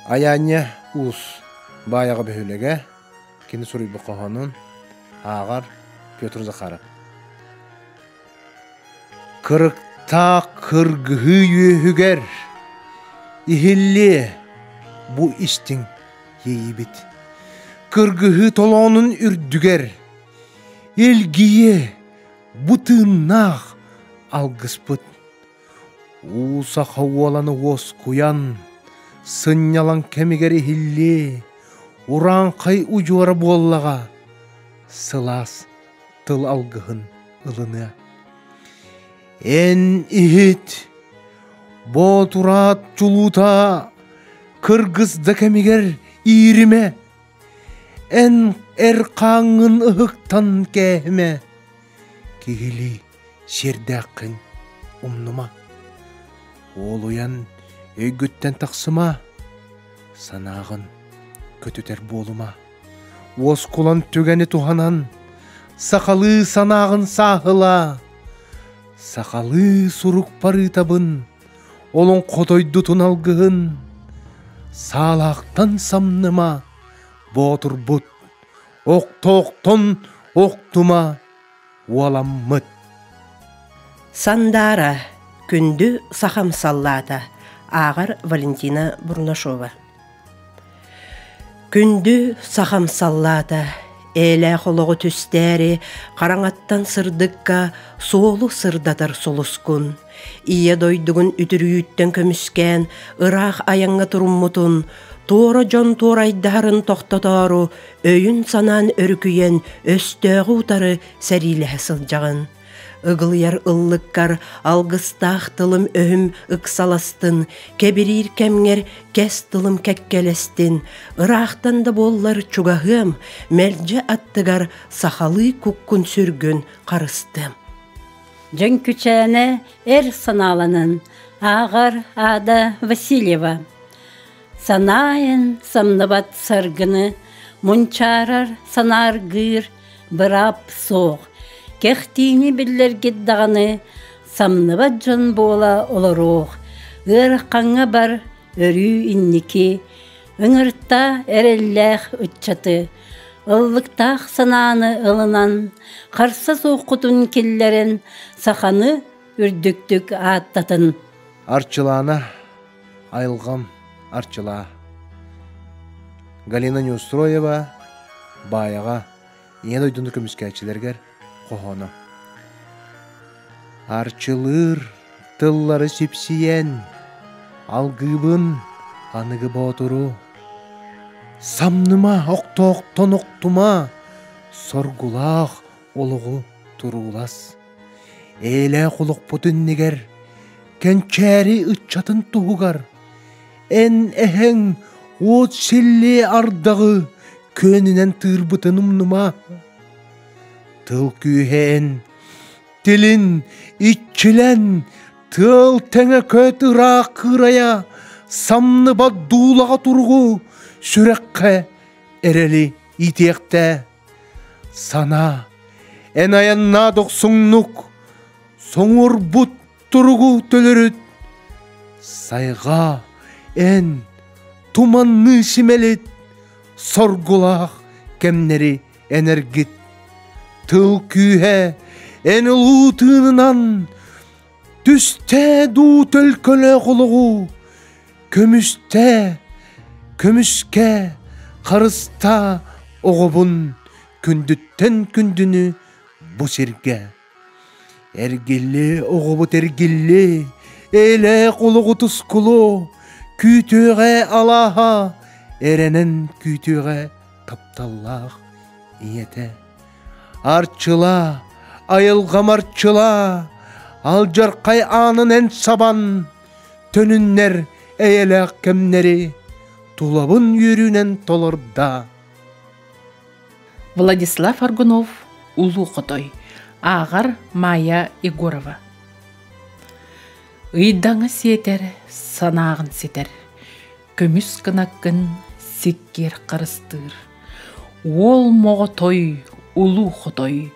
Айаанньа Уус Баайаҕа бөһүөлэгэ кини суруйбут хоһоонун ааҕар Петр Захаров. Кырыктаах кыргыһыы үөһүгэр иһиллиэ бу истиҥ иэйибит. Кыргыһыы толоонун үрдүгэр илгийиэ бу тыыннаах алгыспыт. Уу саха уоланы уоскуйан, сынньалаҥ кэмигэр иһиллиэ, урааҥхай удьуора буоллаҕа, сылаас тыл алгыһын ылыныа. Эн иһит, боотураат чулуута, кыргыс да кэмигэр ииримэ, эн эр хааҥҥын ыһыктан кээһимэ, киһилии сиэрдээххин умнума. Уолуйан өйгүттэн тахсыма, санааҕын көтүтэр буолума. Уоскулан түгэни туһанан, сахалыы санааҕын сааһылаа. Сахалыы сурук барыытабын, олоҥхо дойдутун алгыһын. Саалаахтан самныма, боотурбут, охтоохтон охтума, уоламмыт. Сандаара, күндү сахам саллаата, ааҕар Валентина Бурнашова. Күндү сахам саллаата, ээлээх олоҕу түстээри, хараҥаттан сырдыкка суолу сырдатар сулускун. Ийэ дойдугун үтүрүйүүттэн көмүскээн, ыраах айаҥҥа туруммутун, туора дьон туорайдаһарын тохтотоору өйүн-санаан өрүкүйэн өстөөҕү утары сэриилэһэ сылдьаҕын. Ыгылыйар ыллыккар алгыстаах тылым-өһүм ыксаластын, кэбириир кэмҥэр кэс тылым кэккэлэстин, ыраахтан да буоллар чугаһыам, мэлдьи аттыгар сахалыы куккун-сүргүн харыстыам. Дьөҥкүчээнэ эр санааланан ааҕар Ада Васильева Санаайын самныбат саргыны мунчаарар санааргыыр быраап суох. Кэхтиини биллэргит даҕаны самныбат дьон буола олоруох. Ыарахаҥҥа бар өрүү инники, ыҥырта эрэллээх ыччаты, ыллыктаах санааны ылынан, харса суоххутун киллэрэн саханы үрдүктүк ааттатын. Арчылаана Айылҕам арчылаа. Галина Неустроева Баайаҕа Ийэ дойдуну көмүскээччилэригэр хоһооно. Арчылыыр тыллары сипсийэн, алгыыбын аныгы боотуру. Самныма, охтоохтон охтума, соргулаах олоҕу туруулас. Ээлээх олохпут иннигэр, кэнчээри ыччатын туһугар, эн эһэҥ уот силлиэ ардаҕы күөнүнэн тыырбытын умнума. Тыл күүһэ эн, тилин, иччилэн, тыал тэҥэ көт ыраах кыырайа, самныбат дуулаҕа туругу, сүрэххэ эрэли иитиэхтээ. Санаа, эн айаннаа дохсуҥнук, соҥурбут туругу төлөрүт. Сайҕаа, эн туманныы симэлит, соргулаах кэмнэри энэргит. Тыл күүһэ эн улуу тыынынан түстээ дуу төлкөлөөх олоҕу, көмүстээ, көмүскэ, харыстаа оҕобун күндүттэн күндүнү бу сиргэ. Эргилли оҕобут эргилли, ээлээх олоҕу тускулу, күүтүөҕэ алааһа, эрэнэн күүтүөҕэ тапталлаах ийэтэ. Арчылаа, айылҕам арчылаа, алдьархай аанын эн сабан, төнүннэр эйэлээх кэмнэри тулабын үөрүүнэн толорда. Владислав Аргунов Улуу Хотой ааҕар Майя Егорова Ыйдаҥа сиэтэр, санааҕын ситэр, көмүс гынаккын сиккиэр харыстыыр. Уол моҕотой, улуу хотой,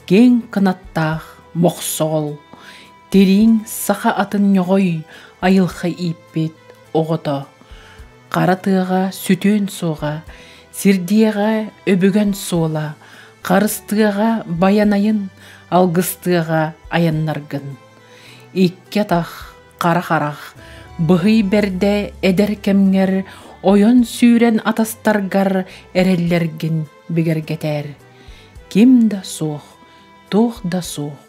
киэҥ кынаттаах мохсоҕол, тирииҥ саха атын ньоҕой айылҕа ииппит оҕото. Хара тыаҕа сүтүөн суоҕа, сирдиэҕэ өбүгэн суола, харыстыаҕа байанайын, алгыстыаҕа айаннаргын. Икки атах, хара харах, быһый бэрдэ эдэр кэмҥэр ойон сүүрэн атастаргар эрэллэргин бигэргэтээр. Ким да суох, туох да суох,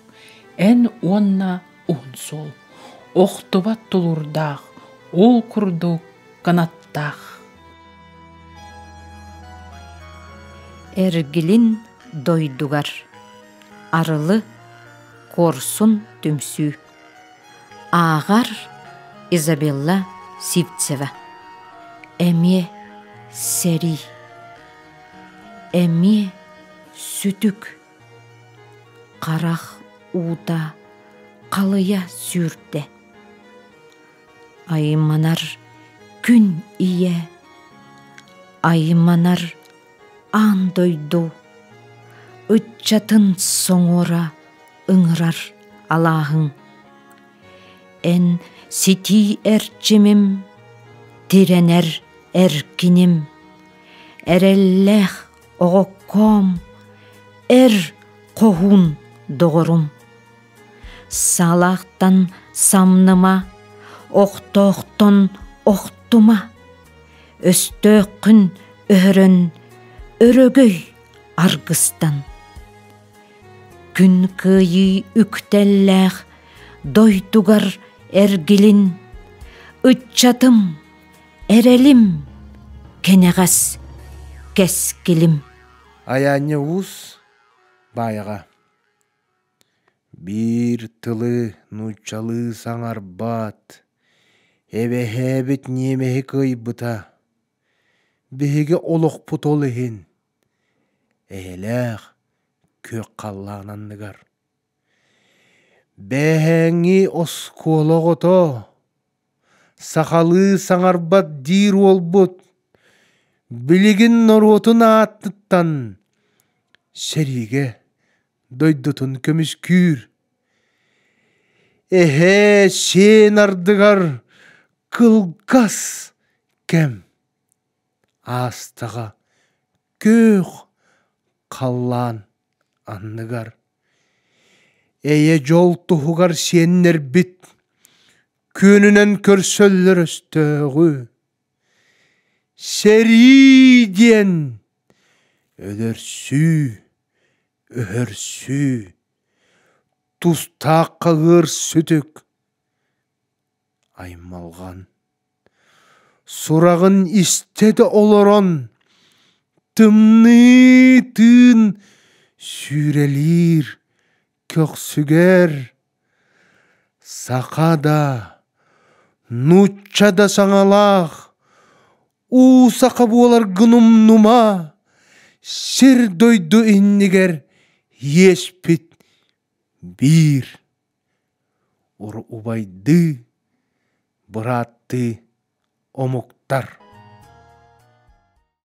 эн уонна уһун суол, охтубат тулуурдаах, ол курдук кынаттаах. Эргилин дойдугар Арылы Куорсун түмсүү Ааҕар Изабелла Сивцева Эмиэ сэрии Эмиэ сүтүк Харах уута халыйа сүүрдэ Айманар күн ийэ Айманар аан дойду Ыччатын соҥуора ыҥырар алааһыҥ Эн ситии эрчимим Тирэнэр эркиним Эрэллээх оҕоккоом Эр хоһуун доҕорум Салаахтан самныма, охтоохтон охтума, Өстөөххүн өһөрөн өрөгөй аргыстан. Күн кыайыы үктэллээх дойдугар эргилин, Ыччатым, эрэлим, кэнэҕэс кэскилим. Айаанньа уус баайаҕа Биир тылы нууччалыы саҥарбат, эбэһээбит ньиэмэһи кыайбыта. Биһиги олохпут ол иһин, эйэлээх күөх халлаан анныгар. Бээһээҥҥи оскуола оҕото сахалыы саҥарбат диир уолбут билигин норуотун аатыттан сэриигэ дойдутун көмүскүүр. Эһээ сиэн ардыгар кылгас кэм аастаҕа күөх халлаан анныгар. Эйэ дьол туһугар сиэннэрбит күөнүнэн көрсөллөр өстөөҕү. Сэрии диэн өлөрсүү, өһөрсүү, тустаахха ыар сүтүк, аймалҕан. Сураҕын истэ да олорон, тымныы тыын сүүрэлиир көхсүгэр саха да, нуучча да саҥалаах уу саха буоларгын умнума, сир-дойду иннигэр иэспит биир. Убайдыы, бырааттыы омуктар.